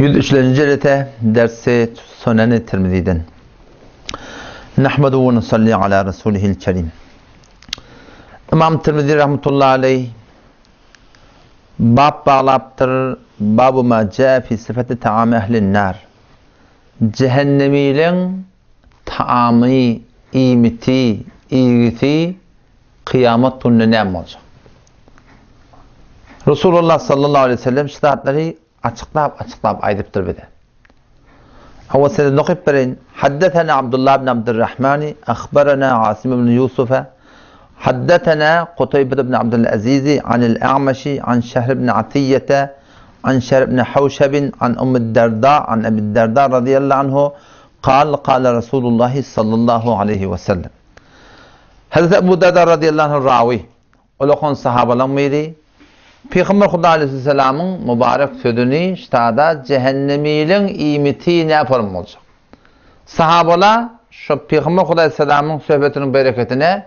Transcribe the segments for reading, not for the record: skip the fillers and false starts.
103-nji jelese dersi Suneni Tirmiziden. Nahmedu we nusalli ala Rasulihil Kerim. Imam Tirmizi rahmetullahi aleyh bab baglapdyr. Babu ma jaa fi sifati taami ehlin nar. Cehennemileň taamy, iýmiti, iýgisi kyýamat gününde näme boljak? Resulullah sallallahu aleyhi ve sellem şu zatlary açyklap-açyklap aýdypdyr bize. Hawa size nokyp bereýin. Haddesena Abdullah ibn Abdurrahmani, akhbarana Asim ibn Yusufa, haddesena Kutayba ibn Abdul Aziz anil A'maşi an Şehr ibn Atiyyete an Şehr ibn Hawşab an Umm Derda an Ebi Derda radıyallahu anhu kal kal Resulullah sallallahu aleyhi ve sellem. Hazreti Ebu Derda radıyallahu anhu rawi. Ol okan sahabalaň biri, Pygamber Huda aleýhissalamyň mübarek sözüni ştada jähennemiliň iýmiti näform boljak? Sahabala şo Pygamber Huda aleýhissalamyň söhbetiniň bereketine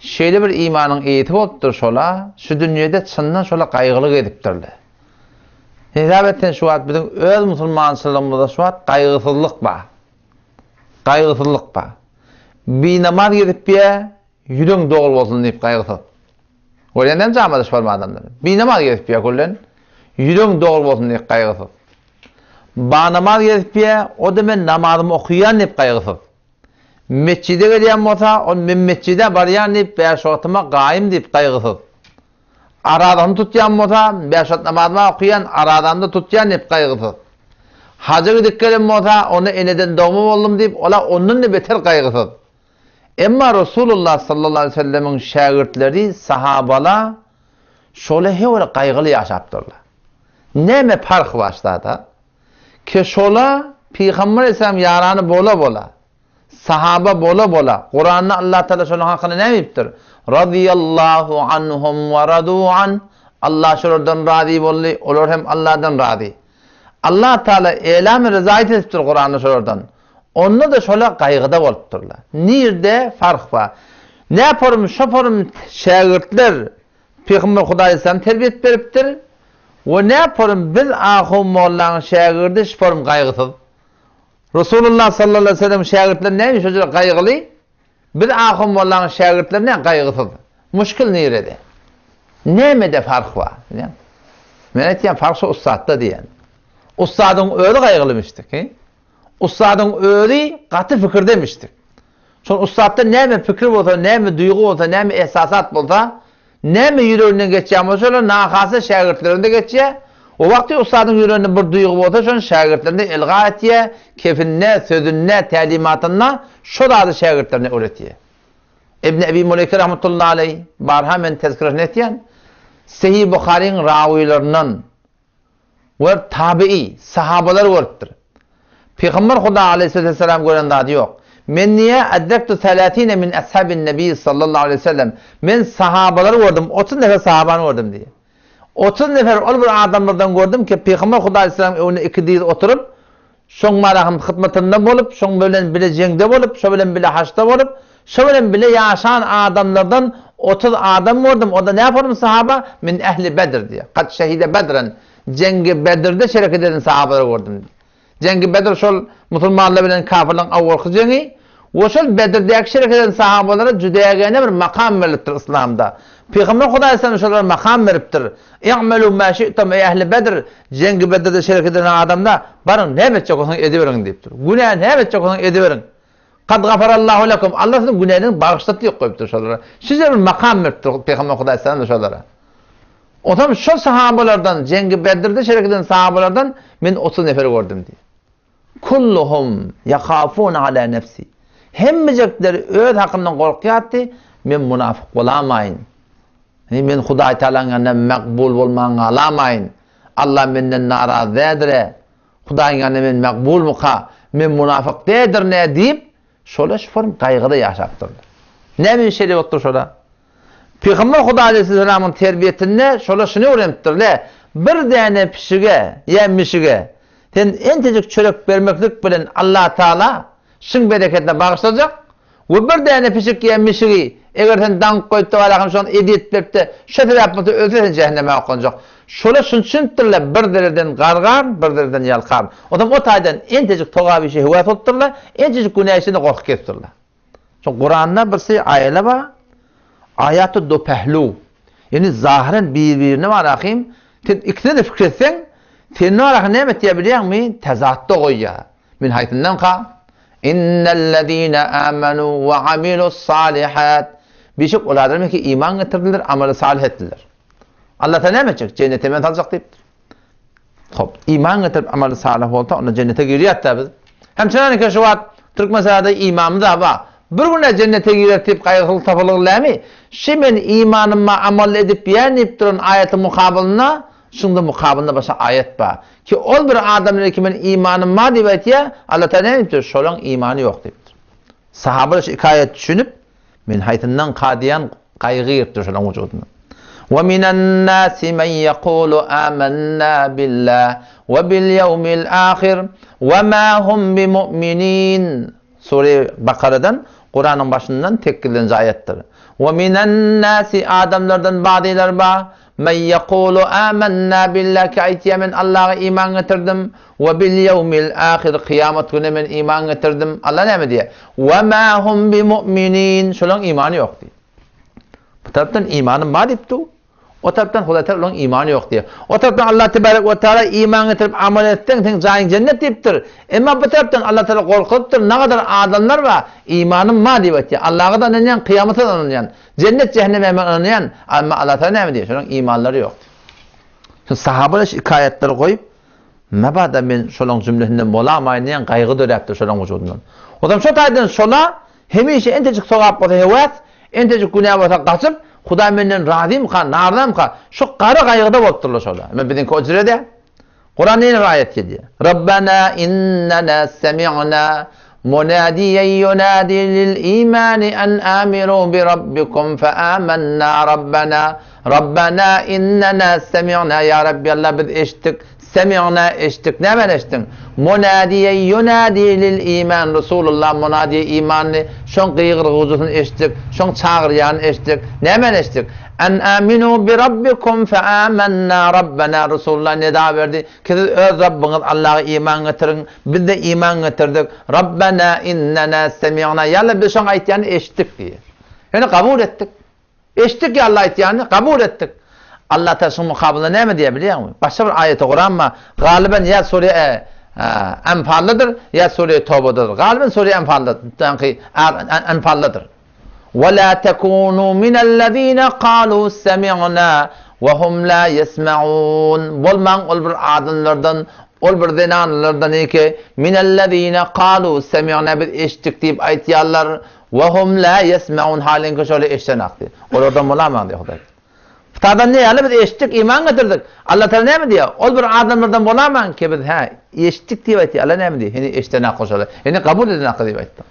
şeýle bir imanyň eýesi bolupdyr şola, şu dünýede çyndan şola gaýgylyk edipdirler. Hesap etseň şu wagt biziň öz musulmançylygymyzda şu wagt gaýgysyzlyk bar. Gaýgysyzlyk bar. Binamaz gezip ýa Ýüregiň dogry bolsun diýip gaýgysyz. Görýän dämi jamada şu forma adamlary. Binamaz gezip ýör küllen. Ýüregiň dogry bolsun diýip gaýgysyz. Banamaz gezip ýör, o-da men namazymy okaýan diýip gaýgysyz. Metjide gelýän bolsa, ol men metjide barýan diýip bäş wagtyma gaýym diýip gaýgysyz. Arazasyny tutýan bolsa, bäş wagt namazymy okaýan, arazamy-da tutýan diýip gaýgysyz. Haja gidip gelen bolsa, onda eneden dogma boldum diýip, ol-a ondan-da beter gaýgysyz. Emma Resulullah sallallahu aleýhi we sellemiň şägirtleri, sahabalar şola her bir gaýgyly ýaşapdyrlar. Näme parhy bar ştada? Ke şola Pygamber aleyhisselam ýarany bola-bola, sahaba bola-bola, Kuranda Allah Taala şolaryň hakynda näme diýipdir? Radiyallahu anhum we radu an. Allah şolardan razy boldy, olar hem Allahdan razy. Allah Taala elam-i rezaýet edipdir Kuranda şolardan. Onda-da şola gaýgyda bolupdyrlar. Nirde farh bar? Näporum şoporum şägirtler Pygamber Hudaý Aleyhisselam terbiýet beripdir we näporum biz ahun mollaň şägirdi şporum gaýgysyz. Resulullah sallallahu aleyhi ve sellem şägirtleri näme üçin şo gaýgyly? Biz ahun mollaň şägirtleri näme gaýgysyz? Muşkil nirede? Nämede farh bar? Men aýtýan farh şo ussatda diýen. Ussadyň özi gaýgylymişdik. Ussadyň özi gaty fikirdemişdi. Şol ussatda näme pikir bolsa, näme duýgy bolsa, näme ehsasat bolsa, näme ýüreginden geçýän bolsa, şolar nahasa şägirtlerinde geçýär. O wagty ussadyň ýüreginde bir duýgy bolsa, şony şägirtlerine ilga etýär, kefinde, sözünde, tälimatynda şo zady şägirtlerine öwretýär. Ibn Ebi Muleýke rahmetullahi aleý, barha men tezkiresini etýän, Sahih Buharyň rawylaryndan We tabi'i, sahabalar görüpdir. Pygamber Huda aleýhissalam gören zady ýok. Men niýe edrektu selasine min ashabin nebi sallallahu aleýhi we sellem. Men sahabalary gördüm, 30 nefer sahabany gördüm diýýär. 30 nefer ol bir adamlardan gördüm ki, Pygamber Huda aleýhissalam öňünde iki dyz oturyp, şoň marahym hyzmatynda bolup, şoň bilen bile jeňde bolup, şo bilen bile haçda bolup, Şo bilen bile ýaşan adamlardan 30 adam gördüm, o-da näform sahaba? Min ehli Bedr diýýär. Kad şehide Bedren, Jeňgi Bedrde şereket eden sahabalary gördüm diýýär. Jeňgi Bedr şol musulmanlar bilen kafirleriň awalky jeňi we şol Bedrdäki şereket eden sahabalara jüdägene bir makam berlipdir yslamda. Pygamber Hudaý aleyhisselam şolara makam beripdir. I'melu ma şi'tum eý ehli Bedr, Jeňgi Bedrde şereket eden adamlar, baryň näme etjek bolsaňyz ediberiň diýipdir. Günä näme etjek bolsaňyz ediberiň. Kad gafarallahu lekum, Allah siziň günäniňizi bagyşlady diýip goýupdyr şolara. Şeýle bir makam beripdir Pygamber Hudaý sallam şolara. Onsoň şol sahabalardan, Jeňgi Bedrde şerek eden sahabalardan men 30 nefer gördüm diýip. Kulluhum yakafun ala nefsi. Hemmejekleri öz hakyndan gorkýardy, men munafyk bolamaýyn. Men Hudaý Taalanyň ýanynda makbul bolman galamaýyn. Allah menden narazy däldir. Hudaýyň ýanynda men makbulmyka, men munafyk däldirin-ä diýip, şola şu form gaýgyda ýaşapdyrlar. Näme üçin şeýle bolupdyr şola? Pygamber Hudaý aleýhissalamyň terbiýesinde şola şuny öwrenipdirler, bir däne pişige ýa mişige sen entejik çörek bermeklik bilen Allatagala şyň bereketine bagyşlajak we bir däne pişik ýa mişigi. Eger sen daňyp goýup-da barýarkaň şoňa ezýet berip-de, şo sebäp bolsa ölse sen jähenneme oklanjak. Şolar şuny düşünipdirler, bir zerreden gargar, bir zerreden ýalkar. Onsoň o taýdan entejik sogap işe höwes bolupdyrlar, entejik günä işden-de gorky kesipdirler. Şo Kuranda birsi aýala bar, aýaty do pehlu. Ýani zahyren bir-birine bar ahym, sen ikisine-de pikir etseň, seni bar ahym näme etýär bilýäňmi? Tezatda goýýar. Min haýsyndanka? Innellezine amanu we amilus salihat. Bişik ol adamlar ki iman getirdiler, amaly salyh etdiler. Allah sen näme etjek? Jennete men saljak diýipdir. Hop, iman getirip amaly salyh bolsa, onda jennete girýär-de biz. Hem çynanyka şu wagt Türkmenistanda imanymyz bar. Bir güne jennete girer diýip gaýgysyzlyk tapylygy lämi? Şi men imanyma amal edip ýän diýip duran aýatyň mukabylynda, şuňda mukabylynda başga aýat bar. Ki ol bir adam ki men imanym bar diýip aýtýar, Allah Taala näme diýipdir? Şolaň imany ýok diýipdir. Sahabalar şu iki aýat düşünip, Men haýsyndan ka diýen gaýgy giripdir şolaň wujudyna. Wa minan nasi men yekulu amanna billah we bil ýewmil ahir we ma hum bimu'minin. Sure Bakaradan Kuranyň başyndan sekizinji aýatdyr. Wa minan nasi adamlardan bazylar bar Men ýekulu âmennâ billah ki aýtýar men Allaha iman getirdim, we bil ýewmil âhir kyýamat gününe men iman getirdim. Allah näme diýýär? We mâ hum bimu'minin şolaryň imany ýok diýýär. Bu tarapdan imanym bar diýip dur. O tarapdan Hudaý Teala olaryň imany ýok diýýär. O tarapdan Allah tebarek we teala iman getirip amal etseň seň jaýyň jennet diýipdir. Emma bu tarapdan Allah Teala gorkuzypdyr, nagadar adamlar bar, imanym bar diýip aýtýar. Allaha-da ynanýan, kyýamata-da ynanýan. Jennet jähenneme men ynanýan, emma Allah Tagala näme diýýär? Şolaryň imanlary ýok diýýär. Şol sahabalar şu iki aýatlary goýup, mabada men şolaryň jümlesinden bolamaýyn diýen gaýgy döräpdir şolaryň wujudyndan. Ozam şo taýdan şola hemişe entejik sogap bolsa höwes, entejik günä bolsa gaçyp, Hudaý menden razymyka, narzamyka, şu gara gaýgyda bolupdyrlar şolar. Emma biziňki o jüre däl. Kuran näme aýat gelýär? Rabbana innana semi'na munadiyen yunadi lil imani an amiru bi rabbikum fa amanna rabbana rabbana innana semi'na ya rabbi Allah biz eşitdik semi'na eşitdik näme eşitdiň munadiyen yunadi lil iman Resulullah munadiye imanny şoň gygyrgyjysyny eşitdik şoň çagyrýanyny eşitdik näme eşitdik En aminu bi rabbikum fe amenna rabbena Resulullah nida berdi ki siz öz Rabbyňyz Allaha iman getiriň, biz-de iman getirdik. Rabbena innena semi'na ýa Allah biz şoň aýtýanyny eşitdik diýýär. Ýöne kabul etdik. Eşitdik ýa Allah aýtýanyny kabul etdik. Allah Taala şuň mukabylynda näme diýýär bilýäňmi? Başga bir aýaty Kuran bar. Galyban ýa sure Enfaldadyr ýa sure Tobadadyr. Galyban sure Enfalda, Enfaldadyr. Ve la tekunu minellezine kalu semi'na ve hum la yesme'un. Bolmaň ol bir adamlardan, ol bir zenanlardan ki, minellezine kalu semi'na biz eşitdik diýip aýtýarlar. Ve hum la yesme'un halinki şolar eşidenak diýip. Olardan bolamaň diýip Hudaý. Kitadan ne ýaly biz eşitdik, iman getirdik. Allah Taala näme diýýär? Ol bir adamlardan bolamaň ki biz hä eşitdik diýip aýtýar. Allah näme diýýär? Heni eşidenak şolar. Heni kabul edenak diýip aýtdy.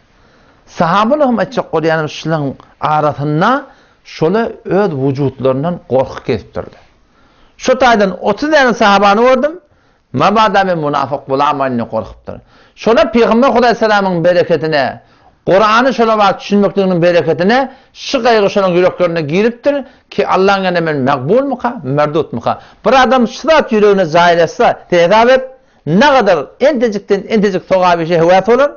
Sahabalar hem aýtjak bolýanym şularyň arasynda şola öz wujutlaryndan gorky kesipdirler. Şu taýdan 30 däne sahabany gördüm. Mabada men munafyk bolamaýyn diýip gorkupdyr. Şola Pygamber Hudaýsalamyň bereketine, Kurany şola wagt düşünmekliginiň bereketine şu gaýgy şolaryň ýüreklerine giripdir ki Allaň ýanynda men magbulmyka, merdutmyka? Bir adam şu zat ýüregine jaýlasa, sen hesap et, nagadar entejikden entejik sogap işe höwes bolar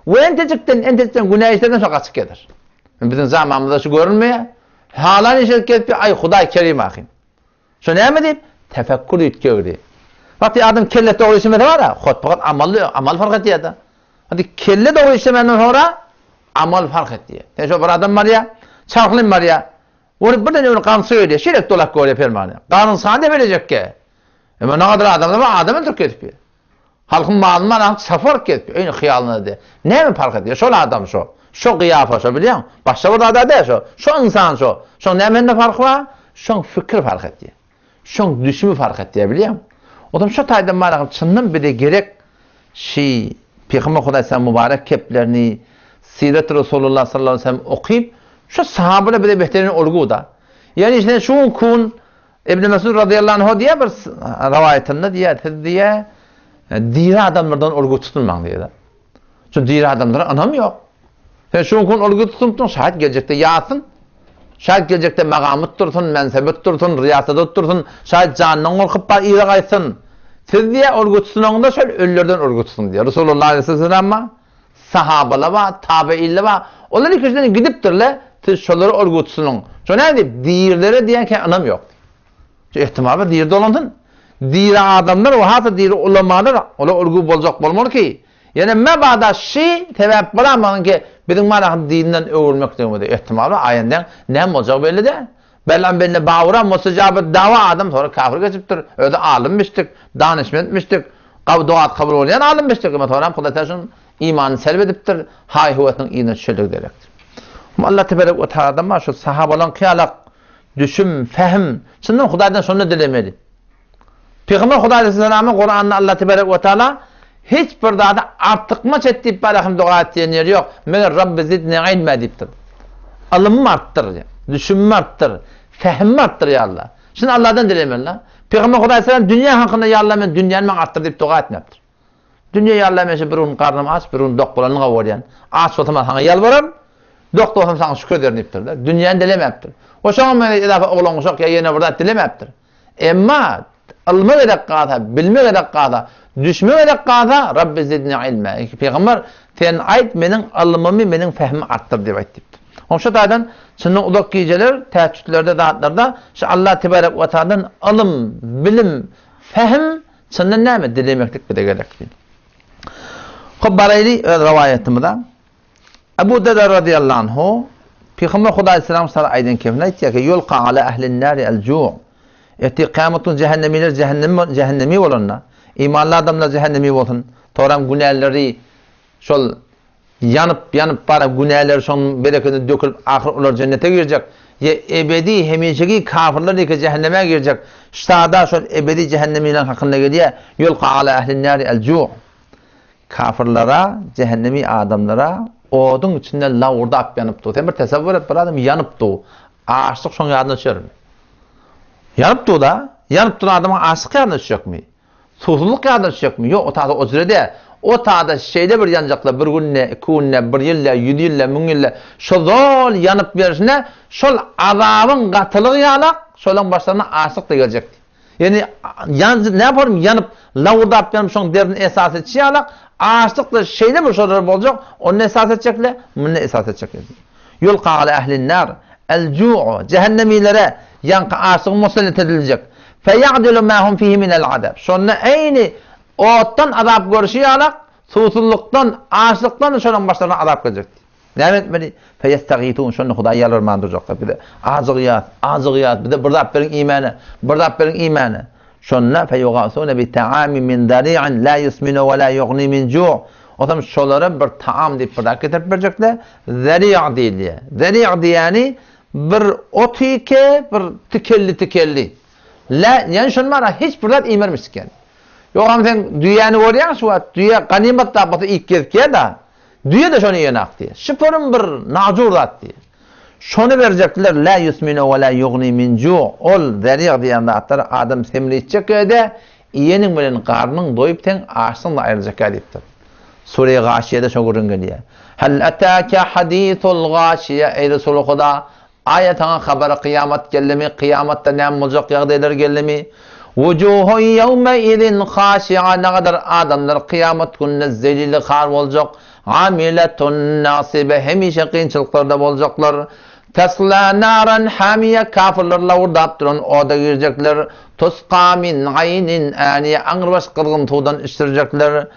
we entejikden entejikden günä işlerden şo gaçyp gezer. Biziň zamanymyzda şu görünmeýär. Halan iş edip gezip, aý Hudaý kerim ahym. Şo näme diýip? Tefekkür üýtgegdi. Wagty adam kelle dogry işlemese bar-a, hotpagat amal amal fark etýär-de. Hadi kelle dogry işlemenden soňra amal fark etýär. Sen şo bir adam barýar, çarhlym barýar. Ony birden öwrüp gamçy öýdýär, şeýle dolap görýär permany. Garynsany depelecekge. Emma nagadar adamlar bar, adam öldürip gezip. Halkyň malyny malan çapar kesip, öýüni hyýalyna edýär. Näme parh edýär? Şol adam şo. Şo gyýafa şo bilýäňmi? Başga bir zat-a däl şo. Şo ynsan şo. Şoň nämesinde parh bar? Şoň fikri parh edýär. Şoň düşümi parh edýär bilýäňmi? Onsoň şo taýdan baragym çyndan bize gerek şi Pygamber Hudaý mübarek keplerini Siret Resulullah sallallahu aleyhi ve sellem okyp, şu sahabalar bize behterin olgu-da. Ýani sen şu gün kun Ibn Mesud razyýallahu anhu diýýär bir rowaýatynda diýýär, siz diýýär, diri adamlardan ulgy tutunmaň diýýär. Şu diri adamlara ynam ýok. Sen şu gün ulgy tutunupdyň, şaýat geljekde ýatsyn. Şaýat geljekde magamy tutdursyn, mensebi tutdursyn, ryýasady tutdursyn, şaýat janyndan gorkup bar yza gaýtsyn. Siz diýýär, urgy tutunaňda şol ölülerden urgy tutuň diýýär. Resulullah aleýhissalam bar, sahabalar bar, tabeýinler bar. Olar ikisinden gidipdirler, siz şolara urgy tutunyň. Şo näme diýip, dirilere diýenkä ynam ýok. Şu ihtimal bar, diri dolansyn. Diri adamlar we hasa diri ulamalar, olar urgy boljak bolmaly ki, Ýöne mebada şy sebäp bolamagyn ki, biziň Malahyň dininden öwrülmekligimize ihtimal bar, aýandeň näme boljagy belli däl. Belam bende Bawra mustajabut dawa adam sonra kafir geçipdir, özi alymmişdik, danyşmentmişdik, gawy dogasy kabul bolýan alymmişdik, emma soram Hudaý Taala şunuň imanyny selb edipdir, haý-höwesiniň yzyna düşenligi derekdir. Allah teberek we taaladan bar şu sahabalaryň kyýalak düşüm, fähm, çyndan Hudaýdan şony dilemeli. Pygamber Hudaý Aleyhisselama Kuranda Allah tebarek we taala hiç bir zady artykmaç et diýip barahym doga et diýen ýeri ýok. Meger Rabbi zidni ilme diýipdir. Ylymymy artdyr, düşünimi artdyr, fehmimi artdyr ýa Allah. Şuny Allahdan dilemeli. Pygamber Hudaý Aleyhisselam dünýä hakynda ýa Allah men dünýäni maňa artdyr diýip doga etmepdir. Dünýe ýa Allah men şu bir gün garnym aç, bir gün dok bolanyny gowy görýän. Aç bolsam saňa ýalbararyn, dok bolsam saňa şükür ederin diýipdir. Dünýäni dilemäpdir. O şoňa men idafa oglan uşak ýa ýene bir zat dilemäpdir. Emma ylma gerek galsa, bilme gerek galsa, düşme gerek galsa, Rabbi zidni ilme. Eý pygamber, sen aýt, meniň ylmymy, meniň fehmimi artdyr diýip aýt diýipdir. Oň şu taýdan çyndan uzak gijeler, tähejjütlerde, zatlarda şu Allah tebarek we taaladan ylym, bilim, fehm çyndan näme dilemeklik bize gerek diýdi. Hop baraýly öz rowaýatymyza. Ebu Derda radyýallahu anhu, Pygamber Hudaý salam sala aýdan kefini aýtýar ki, Ýulka ala ehlin nari el ju'. Ertir kyýamat güni jähennemiler jähennem jähennemi bolanda, imanly adamlar jähennemi bolsun, soram günäleri şol ýanyp ýanyp baryp günäleri şoň berekedine dökülip ahyr olar jennete girjek. Ýa ebedi hemişeki kafirler ýeke jähenneme girjek. Ştada şol ebedi jähennemiler hakynda gelýär, Ýulka ala ehlin nari el ju'. Kafyrlara, jähennemi adamlara oduň içinde lawurdap ýanyp dur. Sen bir tesewwür et, bir adam ýanyp dur. Açlyk şoň ýadyna düşermi? Ýanyp dur-da, ýanyp duran adamyň açlyk ýadyna düşjekmi? Suwsuzlyk ýadyna düşjekmi? Ýok, o tada o jüre däl. O tada şeýle bir ýanjaklar, bir günde, iki günde, bir ýylda, ýüz ýylda, müň ýylda, şo zol ýanyp berşine, şol azabyň gatylygy ýalak, şolaň başlaryna açlyk-da geljekdi. Ýöne ýanjy näparyň ýanyp, lawurdap ýanyp şoň derdini esas etşi ýalak, açlykda şeýle bir şolar boljak, ony esas etjekle, muny esas etjekle. Ýulka ala ehlin nar, el ju'u, jähennemilere ýaňky açlyk musallat ediljek. Feýa'dilu ma hum fihi minel azab. Şonda eýni otdan azap görşi ýalak, suwsuzlykdan, açlykdan şolaryň başlaryna azap geljek. Näme etmeli? Feýestagitun, şonda Hudaýa ýalbarman durjaklar. Bize ajygýas, ajygýas, bize bir zat beriň iýmäne, bir zat beriň iýmäne. Şonda feýugasuna bi taamin min dari'in la yusminu we la yugni min ju'. Otam şolara bir taam diýip bir zat getirip berjekler. Zari' diýilýär. Zari' diýýäni bir otike, bir tikelli-tikelli. La, ýani şony mana hiç bir zat iýmermişdik ýani. Ýogam sen düýäni görýäň şu wagt, düýe ganymat tapmasa iýip gezip ýer-de. Düýe-de şony iýenak diýýär. Şypyrym bir najur zat diýýär. Şony berjekler, lä ýusminu we lä ýugni min ju', ol zerýg diýen zatlar adam semritjek-de, iýeniň bilen garnyň doýup seň açlygyň-da aýryljak-ä diýipdir. Sure-i Gaşiýede şo gürrüň gelýär. Hal etâke hadîsul gâşiýe, Eý Resuly Huda, Aýa saňa habary kyýamat geldimi, kyýamatda näme boljak ýagdaýlar geldimi? Wujuhun ýewmeizin haşi'a Nagadar adamlar kyýamat gününde zelili har boljak, amiletun nasibe hemişe kynçylyklarda boljaklar. Tesla naran hamiýe kafirler lawurdap duran oda girjekler. Tusqa min aýnin aniýe aňrybaş gyzgyn suwdan içdirjekler.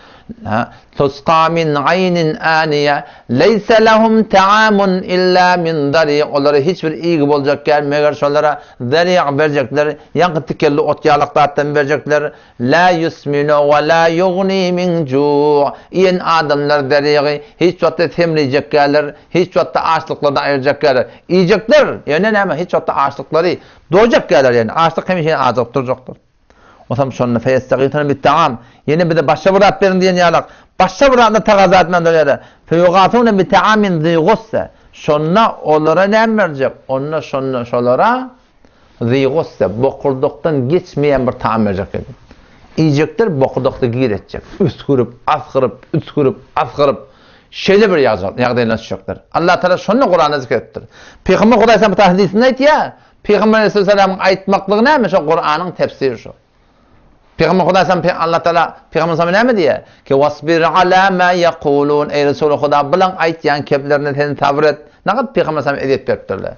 Tusqa min aýnin aniýe, leýse lehum taamun illa min zari, olara hiç bir iýgi boljak däl, meger şolara zari berjekler, ýaňky tikenli ot ýalak zatdan berjekler, la ýusminu we la ýugni min ju', iýen adamlar zarigy hiç wagtda semrejek däldir, hiç wagtda açlyklardan aýyrjak däldir. Iýjekler, ýöne näme, hiç wagtda açlyklary doýjak däldir, ýagny açlyk hemişe ajygyp durjakdyr. Osam şonda feýestagituna bit-taam, ýene bize başga bir zat beriň diýen ýalak, başga bir zatla tagaza etmän durýarlar. Feýugasuna bi-taamin zi gussa, şonda olara näme berjek? Onda şonda şolara zi gussa, bokurdakdan geçmeýän bir taam berjek diýdi. Iýjekler bokurdakda gir etjek. Üsgürip, asgyryp, üsgürip, asgyryp. Şeýle bir ýagdaýlar düşjekdir. Allah Taala şony Kuranda zikr etipdir. Pygamber Hudaý sen bu hadysynda aýtýar. Pygamber Aleyhisselamyň aýtmaklygy näme? Şo Kuranyň tefsiri şo. Pygamber Hudaý sen Allah Taala Pygamber sana näme diýýär? Ki wasbir ala ma yaqulun. Eý Resul Huda bilen aýtýan keplerine sen sabyr et. Nagat Pygamber sana ezýet beripdirler.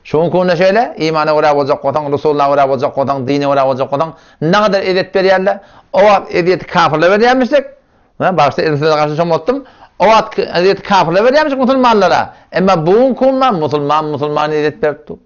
Şu günde şeýle, imana görä boljak bolsaň, Resuluna görä boljak bolsaň, dine görä boljak bolsaň, nagadar ezýet berýärler. O wagt ezýeti kafirler berýärmişdik. Men başda elim size garşy şoň O wagt ezýeti kafirler berýärmişik musulmanlara. Emma bu gün kumma musulman musulmany ezýet berip dur.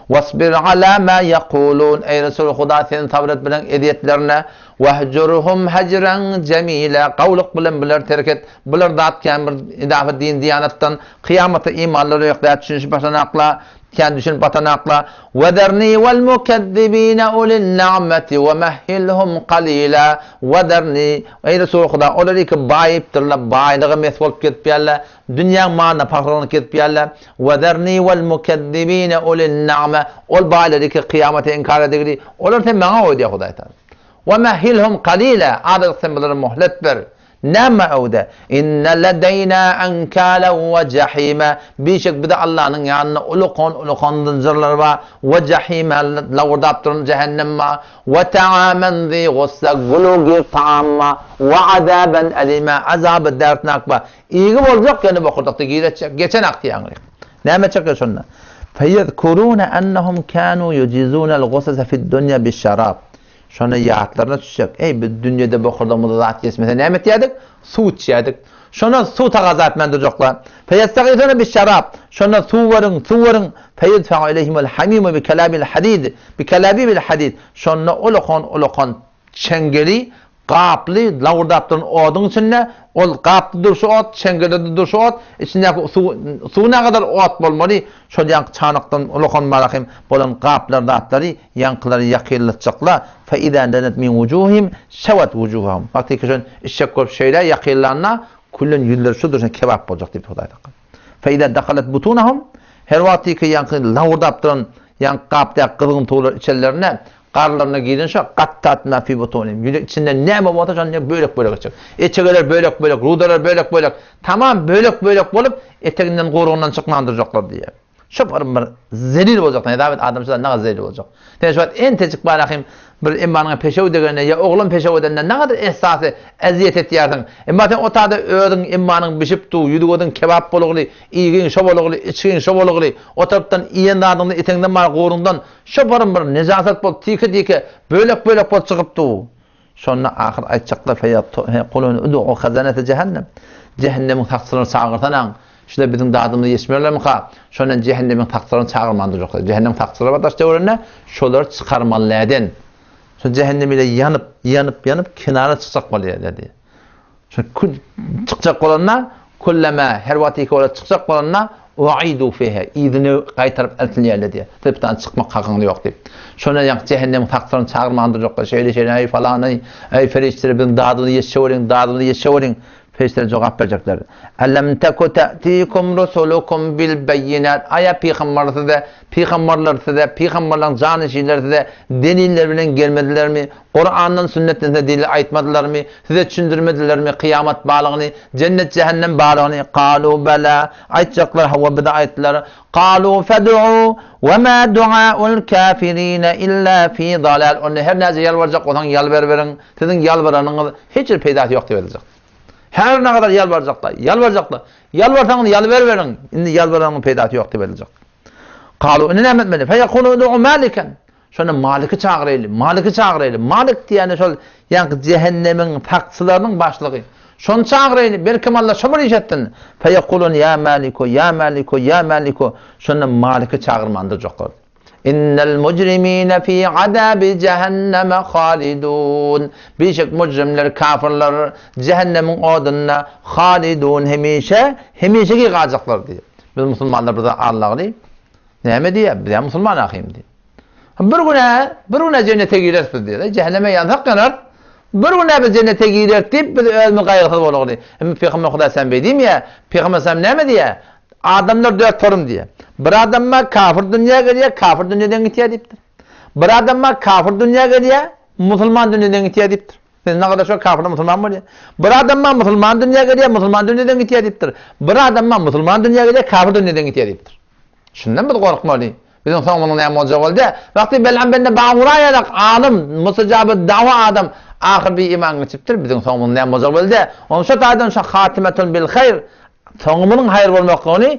Wasbir ala ma yaqulun Eý Resul Huda sen sabr et bilen ezýetlerine. Wahjurhum hajran jamila Gawlyk bilen bular terk et. Bular zat kän bir idafa din diýanatdan kyýamata imanlary ýok zat düşünişip başlanakla kän düşünip batanakla. Wezerni wal mukezzibine ulin na'meti we mehhilhum qalila Wezerni Eý Resul Huda olar iki baýypdyrlar baýlyga mes bolup gezip ýärler. Dünýäň malyna pahrlanyp gezip ýärler. Wezerni wal mukezzibine ulin na'me Ol baýlary ki kyýamaty inkar edigili olar sen maňa goý diýýär Hudaý Taala. We mehhilhum qalila Azajyk sen bulara muhlet ber. Näme öwde? Inne ledeýnâ enkâlen we jahîme. Bişek bize Allanyň ýanynda ulukan-ulukan zynjyrlar bar. We jahîme, lawurdap duran jähennem bar. We ta'amen zî gussa, gülügi taam bar. We azaben elîmâ, azaby dertnak bar. Igi boljak, ýöne bokurdakda giretjek. Geçen ak diýýäňlik. Näme çykýar şonda? Feyezkurûne ennehum kânû yujizûnel gusasa fid-dunýa biş-şarab. Şonda ýatlaryna düşjek, Eý, biz dünýede bokurdagymyza zat geçmese näme etýärdik? Suw içýärdik. Şonda suw tagaza etmän durjaklar. Feýestagysuna biş-şarab. Şonda suw beriň, suw beriň. Feýedfa'u ileýhimul hamimu bi kelabil hadid, bi kelabibil hadid. Şonda ulakan-ulakan çeňňeli, gaply, lawurdap duran oduň içinde, ol gapda durşy ot, çeňňelde durşy ot, içindäki suw, suw nägadar ot bolmaly, şol ýaňky çanakdan ulakan marahym bolan gaplar zatlary Ýaňkylary ýakynlatjakla, Fe-izâ denet min wujuhihim şewet wujuhahum. Wagty ki şon içjek bolup şeýle ýakynlanda, küllen ýüzleri şu durşuna kebap boljak diýip Hudaý tagala. Fe-izâ dahalet butunahum, her wagty ki ýaňky lawurdap duran ýaňky gapdaky gyzgyn suwlar içenlerinde, garynlaryna giren şo gattat mâ fî butunihim. Ýüzi içinde näme bolsa şony bölek-bölek etjek. Içegeler bölek-bölek, rudalar bölek-bölek, tamam bölek-bölek bolup eteginden guýrugyndan çykman durjaklar diýýär. Şo bir bir zelil boljak, nädabet adam şo naga zelil boljak. Sen şu wagt entejik barahym bir emmanyňa peşew degende ýa oglan peşew edende nagadar esasy ezýet etýärsiň. Emma sen o tada özüň emmanyň bişip du, ýüzi gözüň kebap bolugly, iýgiň şo bolugly, içgiň şo bolugly, o tarapdan iýen zadyňda eteňden bar guruňdan şo bir bir nejasat bolup tike-tike, bölek-bölek bolup çykyp du. Şonda ahyr aýtjaklar, Feýekulun ud'u hazanete jehennem. Jehennemiň sakçylaryny çagyrsanaň, şular biziň dadymyzy ýeşmerlermika? Şonda jehennemiň sakçylaryny çagyrman durjaklar. Jehennemiň sakçylary bar daş-töwereginde, şolary çykarmaly näden? Şo jehennem ile ýanyp, ýanyp, ýanyp kenara çykjak bolýar diýýär. Şo kül çykjak bolanda, kullama her wagt iki olar çykjak bolanda, uidu fiha, yzyna gaýtaryp eltilýärler diýýär. Siz bu taýdan çykmak hakyňyz ýok diýip. Şonda ýaňky jähennemiň sakçylaryny çagyrman durjaklar. Şeýle şeýle eý falany, eý perişdeler biziň dadymyzy ýetişeweriň, dadymyzy ýetişeweriň. Perişdeler jogap berjekler. Elem teku te'tikum rusulukum bil beýinat. Aýa pygamber size, pygamberler size, pygamberleriň janyşinleri size deliller bilen gelmedilermi? Kurandan, sünnetden size delil aýtmadylarmy? Size düşündirmedilermi kyýamat barlygyny, jennet-jähennem barlygyny? Kalu bela, aýtjaklar, hawa bize aýtdylar. Kalu fed'u we ma duaul kafirine illa fi dalal. Onda her näçe ýalbarjak bolsaň ýalbaryberiň, siziň ýalbaranyňyz hiç bir peýdasy ýok diýip aýdyljak. Her nägadar ýalbarjaklar, ýalbarjaklar. Ýalbarsaňyz ýalbaryberiň, indi ýalbaranyň peýdasy ýok diýip aýdyljak. Kalu indi näme etmeli? Feýekulu ud'u maliken. Şonda Maliki çagyraýly, Maliki çagyraýly. Malik diýýäni şol ýaňky jähennemiň sakçylarynyň başlygy. Şony çagyraýly, belkem Alla şo bir iş etsin. Feýekulun ýa Maliku, ýa Maliku, ýa Maliku. Şonda Maliki çagyrman durjaklar. Innel mujrimine fi azabi jehenneme halidun. Bişek mujrimler, kafirler jähennemiň odunda halidun hemişe, hemişeki galjaklar diýýär. Biz musulmanlar bize Allagy näme diýýär? Biz musulman ahym diýýär. Bir günä, bir günä jennete gireris biz diýýär. Jähenneme ýansak ýanar. Bir günä biz jennete gireris diýip biz özümiz gaýgysyz bolagly. Emma Pygamber Hudaý sen beý diýmeýär. Pygamber sen näme diýýär? Adamlar dört torum diýýär. Bir adam bar kafir dünýä gelýär, kafir dünýeden gitýär diýipdir. Bir adam bar kafir dünýä gelýär, musulman dünýeden gitýär diýipdir. Sen nagada şo kafirler musulman bolýar. Bir adam bar musulman dünýä gelýär, musulman dünýeden gitýär diýipdir. Bir adam bar musulman dünýä gelýär, kafir dünýeden gitýär diýipdir. Şundan biz gorkmaly. Biziň soňumyzyň näme boljagy boldy. Wagty Belham bende Bagura ýalak alym, mustajaby dawa adam ahyr bir iman geçipdir. Biziň soňumyzyň näme boljagy boldy. Onuň şo taýdan şo hatimetun bil haýr soňumyzyň haýyr bolmaklygyny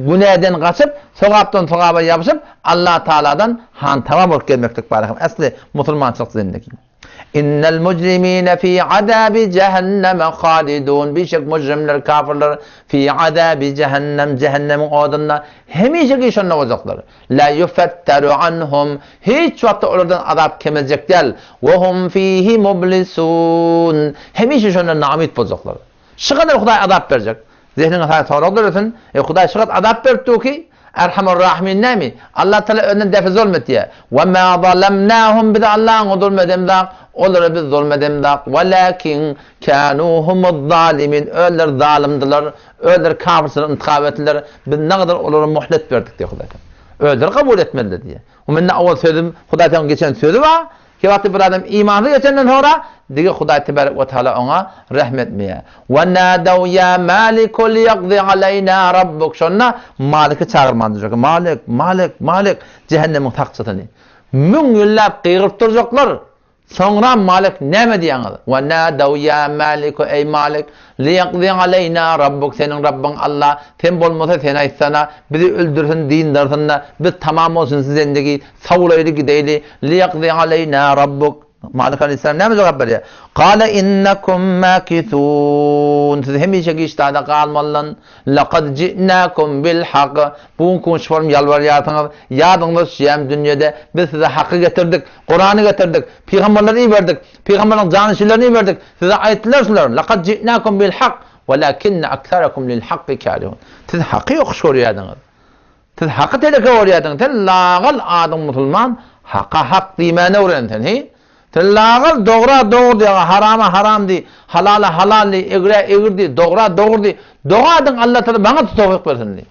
günäden gaçyp, sogapdan sogaba ýapyşyp, Allah Taaladan hantama bolup gelmeklik bar. Äsli musulmançylyk zindigi. Innel mujrimine fi azabi jehenneme halidun. Bişek mujrimler, kafirler fi azabi jehennem, cehennemiň odunda hemişeki şonda boljaklar. La yufetteru anhum. Hiç wagtda olardan azap kemeljek däl. Ve hum fihi mublisun. Hemişe şonda namit boljaklar. Şu kadar Hudaý azap berjek. Zehniňe saýa sorag döresin. E Hudaý şu kadar azap berip dur ki, Erhamur Rahimin nämi? Allah Teala önden defi zulm etýär. Ve ma zalamnahum biz Allah'yň zulm edemzak, olara biz zulm edemzak. Walakin kanu humuz zalimin. Öler zalymdylar, öler kafirçilik intikap etdiler. Biz ne kadar olara muhlet berdik diýär Hudaý. Öler kabul etmediler diýär. Mende awal sözüm, Hudaý Teala geçen sözü bar. Ki wagty bir adam imansyz geçenden soňra, dige Hudaý tebarek we taala oňa rehm etmeýär. We nadaw ýa Maliku liýakzi aleýna rabbuk. Şonda Maliki çagyrman durjak. Malik, Malik, Malik jähennemiň sakçysyny. Müň ýyllap gygyryp durjaklar. Soňra Malik näme diýýäňiz? We nadaw ýa Maliku eý Malik liýakzi aleýna rabbuk seniň Rabbyň Allah sen bolmasa sen aýtsana bizi öldürsin dyndarsyn-da biz tamam bolsun zendigi Sawlaýly gideýli, liýakzy aleýna rabbuk. Malik aleýhissalam näme jogap berýär? Kale innekum makithun. Siz hemişe giçdada galmalydan. Lakad ji'nakum bil hak. Bu gün kunç bolup ýalbarýarsyňyz. Ýadyňyza düşýärmi dünýede biz size haky getirdik, Kurany getirdik, pygamberleri iberdik, pygamberleriň janyşinlerini iberdik. Size aýtdylar şular. Lakad ji'nakum bil hak, welakinne aksarakum lil hakki karihun. Siz haky ýokuş görýärdiňiz. Siz haky teleke görýärdiňiz. Sen lagal adyň musulman, haka hak diýmäni öwren sen, hi? Sen lagal dogra dogry diý, harama haram diý, halala halal diý, egrä egri diý, dogra dogry diý. Doga ediň Allah Taala maňa towfyk bersin diý.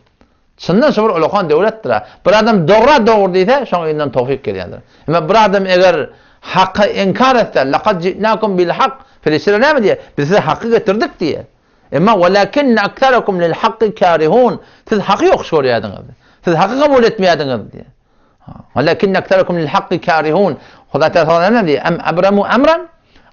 Çyndan şu bir ulakan döwletdir. Bir adam dogra dogry diýse, şoň yzyndan towfyk gelýändir. Emma bir adam eger haky inkar etse, laqad ji'nakum bil hak, perişdeler näme diýýär? Biz size haky getirdik diýýär. Emma welakinne aksarakum lil hakki karihun. Siz haky ýokuş görýärdiňiz. Siz haky kabul etmeýärdiňiz diýýär. Welakinne aksarakum lil hakki karihun. Hudaý Teala näme diýýär? Em abramu amran?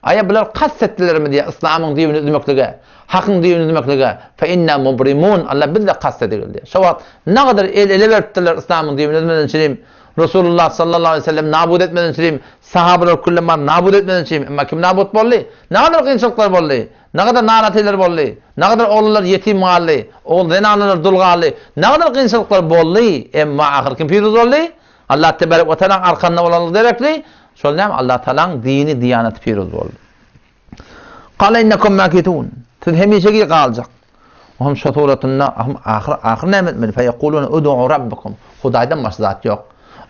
Aýa bular kast etdilermi diýýär Yslamyň düýbüni üzmeklige, hakyň düýbüni üzmeklige. Fe inna mubrimun. Allah biz-de kast edigil diýýär. Şo wagt nagadar el ele beripdirler Yslamyň düýbüni üzmeden çirim. Resulullah sallallahu aleyhi ve sellem nabut etmeden çirim. Sahabalar külleman nabut etmeden çirim. Emma kim nabut boldy? Nagadar kynçylyklar boldy. Nagadar naratylar boldy, nagadar oglanlar ýetim galdy, ogul zenanalar dul galdy, nagadar kynçylyklar boldy, emma ahyr kim piruz boldy? Allah tebarek we taalaň arkanda bolanlygy derekli, şol näme? Allah taalaň dini, diýanaty piruz boldy. Kale innekum makitun. Siz hemişeki galjak. Ohm şo suratynda ohm ahyr ahyr näme etmeli? Feyekulun ud'u rabbakum. Hudaýdan başga zat ýok.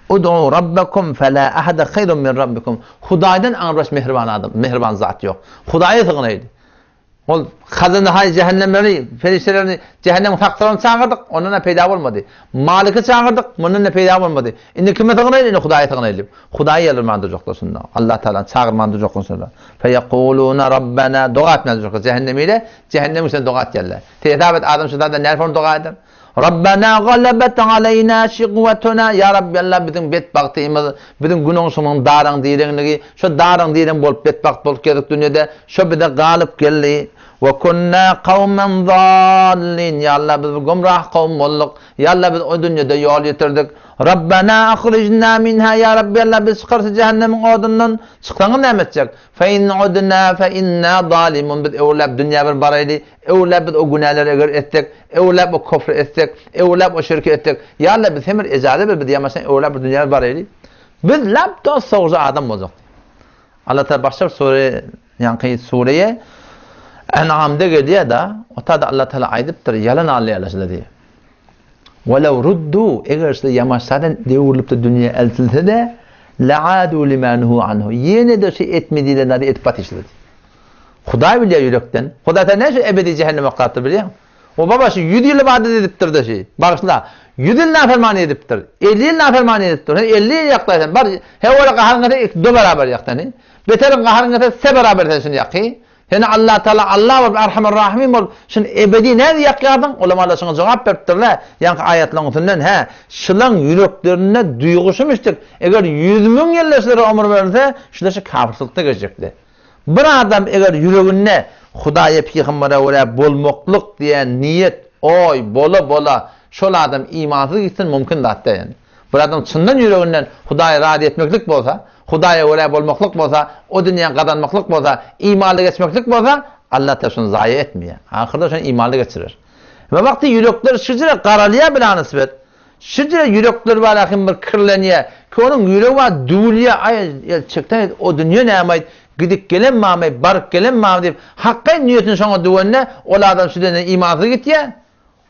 Ud'u rabbakum fela ahada haýrun min rabbikum. Hudaýdan aňrybaş mähriban adam, mähriban zat ýok. Hudaýa sygynaydy. Ol hazynahaý jähennemleri, perişdelerini jähennemiň sakçylaryny çagyrdyk, ondan da peýda bolmady. Maliki çagyrdyk, mundan da peýda bolmady. Indi kime sygynayly? Indi Hudaýa sygynayly. Hudaýa ýalbarman durjaklar şunda. Allah Taala çagyrman durjaklar şunda. Feyekuluna rabbana doga etmän durjaklar jähennemiyle, jähennemiň içinde doga etýärler. Te hesap et adam şu zada näme doga eder? Rabbana galabat aleýna şikwatuna Ýa Rabbi Allah biziň betbagtymyz, biziň günüňşymyň daraň direňligi, şo daraň direň bolup betbagt bolup gezdik dünýede, şo bize galyp geldi. We kunna kawmen zallin Ýa Allah biz bir gümrah kowum bolduk. Ýa Allah biz o dünýede ýol ýitirdik. Rabbana ahrijna minha Ýa Rabbi Allah bizi çykar şu jähennemiň odundan. Çyksaňyz näme etjek? Fe in udna fe inna zalimun Biz öwrüläp dünýä bir baraýly. Öwrüläp biz o günäleri eger etsek, öwrüläp o kofry etsek, öwrüläp o şirki etsek, Ýa Alla biz hem bir ejaza ber, biz ýamaşdan öwrüläp bir dünýä bir baraýly. Biz lap dost sogja adam boljak diýip. Allah Taala başga bir sure, ýaňky sureýe En'amda gelýär-de, o taýda Allah Taala aýdypdyr, ýalan alýarlar şular diýip. Welew ruddu, eger şular ýamaşsadan döwrülip-de dünýä eltilse-de, la'adu lima nuhu anhu. Ýene-de şu etme diýlen zady edip batyşlar diýip. Hudaý bilýär ýürekden. Hudaý sen näçe ebedi jähennem oklapdyr bilýäňmi? O baba şu 100 ýyl ybadat edipdir-de şi. Bagyşla. 100 ýyl nafermany edipdir. 50 ýyl nafermany edipdir. Sen 50 ýyl ýaklaý sen. Bar, he ola gaharyň gelse iki do beraber ýak seni. Beter gaharyň gelse se beraber sen şuny ýaky. Seni Allah Taala Allah bolup Erhamer Rahimin bolup şuny ebedi nädip ýakýardyň? Ulamalar şuňa jogap beripdirler. Ýaňky aýatlaryň üstünden hä, şulaň ýüreklerinde duýgy şumüşdik. Eger 100000 ýylda şulara ömür berilse, şular şu kafirçilikde geçjekdi. Bir adam eger ýüreginde Hudaýa pygambere görä bolmaklyk diýen niýet, oý, bola-bola şol adam imansyz gitsin mümkin zat däl ýani. Bir adam çyndan ýüreginden Hudaýy razy etmeklik bolsa, Hudaýa görä bolmaklyk bolsa, o dünýäni gazanmaklyk bolsa, imanly geçmeklik bolsa, Allah Taala şony zaýa etmeýär. Ahyrda şony imanly geçirer. We wagty ýürekler şujre garalýar bilanysbet, şujre ýürekler bar ahim bir kirlenýär, ki onuň ýüregi bar düwülýär, aý el çekden o dünýe näme-aýt, gidip gelen barmy, baryp gelen barmy diýip, hakgaý niýetini şoňa düwende, ol adam şu dünýeden imansyz gitýär.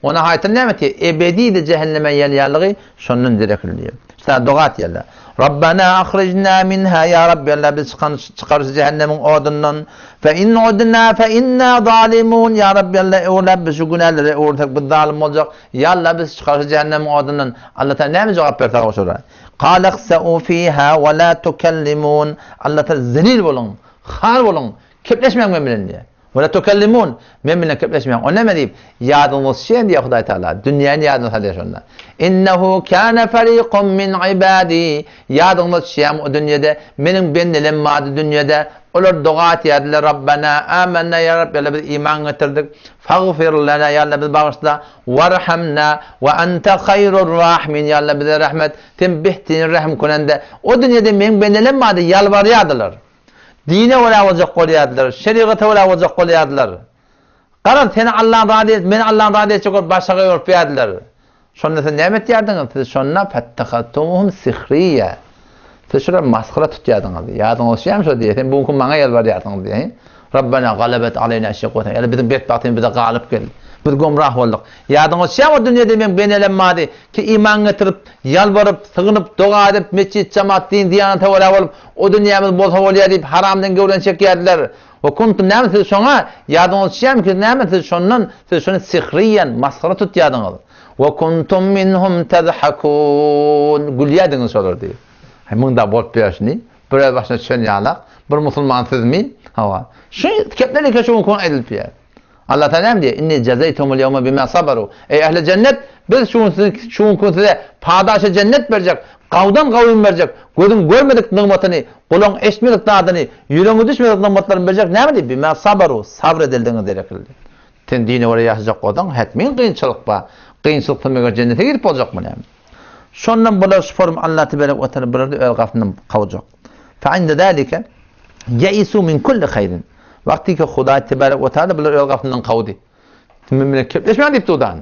Ona haýsy näme diýýär? Ebedi-de jähenneme ýanýanlygy şondan derekli diýýär. Şeýle doga etýärler. Rabbana ahrijna minha ýa Rabbi Allah bizi çykan çykar şu jähennemiň odundan. Fe in udna fe inna zalimun ýa Rabbi Allah öwrüläp biz şu günälere öwrülsek biz zalym boljak. Ýa Allah bizi çykar şu jähennemiň odundan. Allah Taala näme jogap berse şolara? Qala ihsa'u fiha we la tukallimun. Allah Taala zelil boluň, har boluň, kepleşmäň men bilen diýýär. We la tukallimun, men bilen gepleşmäň. O näme diýip, ýadyňyza düşýän diýýär Hudaý Tagala. Dünýäni ýadyna salýar şonda. Innehu kana fariqun min ibadi, ýadyňyza düşýärmi o dünýede meniň bendelem bardy dünýede, olar doga etýärdiler, Rabbena amanna, ýa Rabbi Alla biz iman getirdik, fagfir lena, ýa Alla bizi bagyşla, warhamna, we ente haýrur rahimin, ýa Alla bize rehmet, sen behtin rehim künende. O dünýede meniň bendelem bardy, ýalbarýardylar. Dine görä boljak bolýardylar, şerigata görä boljak bolýardylar. Garaz, seni Allaň razy et, meni Allaň razy etjek bolup başagaý bolup ýärdiler. Şonda siz näme etýärdiňiz? Siz şonda fettehatumuhum sihriýe. Siz şolar masgara tutýardyňyz. Ýadyňyza düşýärmi şo diýe? Sen bu günki maňa ýalbarýarsyňyz diýe. Rabbena galabet aleýna şikwatuna. Ýa-da biziň betbagtymyz bize galyp geldi. Biz gomrah bolduk. Ýadyňa düşýärmi o dünýede meň benelem bardy ki iman getirip, ýalbaryp, sygynyp, doga edip, metjit, jamat, din, diýanata görä bolup, o dünýämiz bolsa bolýar diýip haramdan göwreni çekýärdiler. We kuntum näme siz şoňa, ýadyňyza düşýärmi ki näme siz şondan, siz şony sihriýen, masgara tutýardyňyz. We kuntum minhum tezhakun, gülýärdiňiz şolar diýip. Haý munda bolup ýörşüni, bir öz başyna düşen ýalak, bir musulman sizmi? Hawa. Şu kepler eke şu gün aýdylyp ýör. Allah Teala näme diýýär? Inni jazaytumul yawma bima sabaru. Eý ähli jennet, biz şu gün siziň şu günki size padaşy jennet berjek, gawdan gawun berjek, gözüň görmedik nygmatyny, gulagyň eşitmedik zadyny, ýüregiňe düşmedik nygmatlaryny berjek. Näme diýip? Bima sabaru, sabr edildiňiz derekli. Sen dine görä ýaşajak bolsaň, hetmin kynçylyk bar. Kynçylyksyz meger jennete girip boljakmy näme? Şondan bular şu form Allah tebarek we taala bularda öz gapyndan kowjak. Fe inde zalike yeisu min kulli haýrin. Wagty ki Hudaý tebarek we taala bular öz gapyndan kowdy. Men bilen kepleşmäň diýip durdan.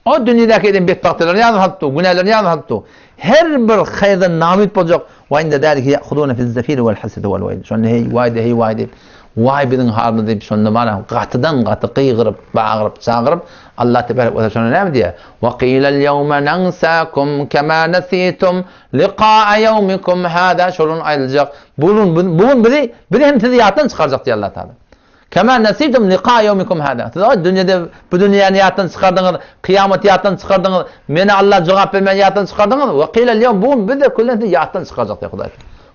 O dünýedäki eden betbagtlyklaryny ýadyna salyp dur, günälerini ýadyna salyp dur. Her bir haýyrdan namyt boljak. Wa inde zalike ya'khuduna fiz zafiri wal hasadi wal waýl. Şonda heý waý de heý waý diýip, waý biziň halymyz diýip şonda bara gatydan gaty gygyryp, bagyryp, çagyryp Allah tebarek we taala şonda näme diýýär? Wa qilal ýawma nansakum kema nasitum liqa'a ýawmikum hada şol gün aýdyljak. Bu gün bu gün bizi biz hem sizi ýatdan çykarjak diýýär Allah Taala. Kema nasitum liqa ýawmikum hada. Siz o dünýede bu dünýäni ýatdan çykardyňyz, kyýamaty ýatdan çykardyňyz, meni Allah jogap bermän ýatdan çykardyňyz. Wa qilal ýawm bu gün biz de küllen sizi ýatdan çykarjak diýýär Hudaý.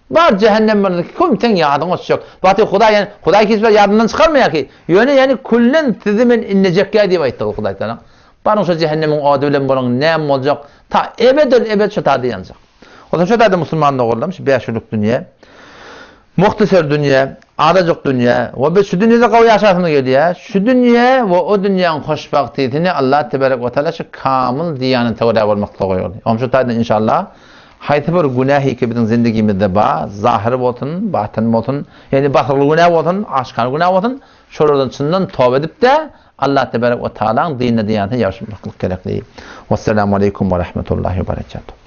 Bar jähennem bilen kim seň ýadyňa düşjek. Wagty Hudaý ýani Hudaý hiç bir ýadyndan çykarmaýar ki. Ýöne ýani küllen sizi men inlejekýä diýip aýtdy Hudaý Taala. Baryň şo jähennemiň ody bilen boluň, näme boljak? Ta ebedel ebed şo taýda ýanjak. Onsoň şo taýda musulman doganlarym şu bäş günlük dünýä, muhtaser dünýä, azajyk dünýä we biz şu dünýede gowy ýaşasymyz gelýär. Şu dünýä we o dünýäň hoşbagtysyny Allah tebarek we taala şu kamyl diýanete görä bolmaklyga goýardy. Oňam şo taýdan inşallah haýsy bir günähi ki biziň zindigimizde bar, zahyr bolsun, batyn bolsun, ýagny basyrly günä bolsun, aşgär günä bolsun, şolardan çyndan toba edip-de Allah tebarek we taalaň dinine diýanete ýapyşmaklyk gerekli. Wesselamu aleýkum we rahmetullahi we berekatuh.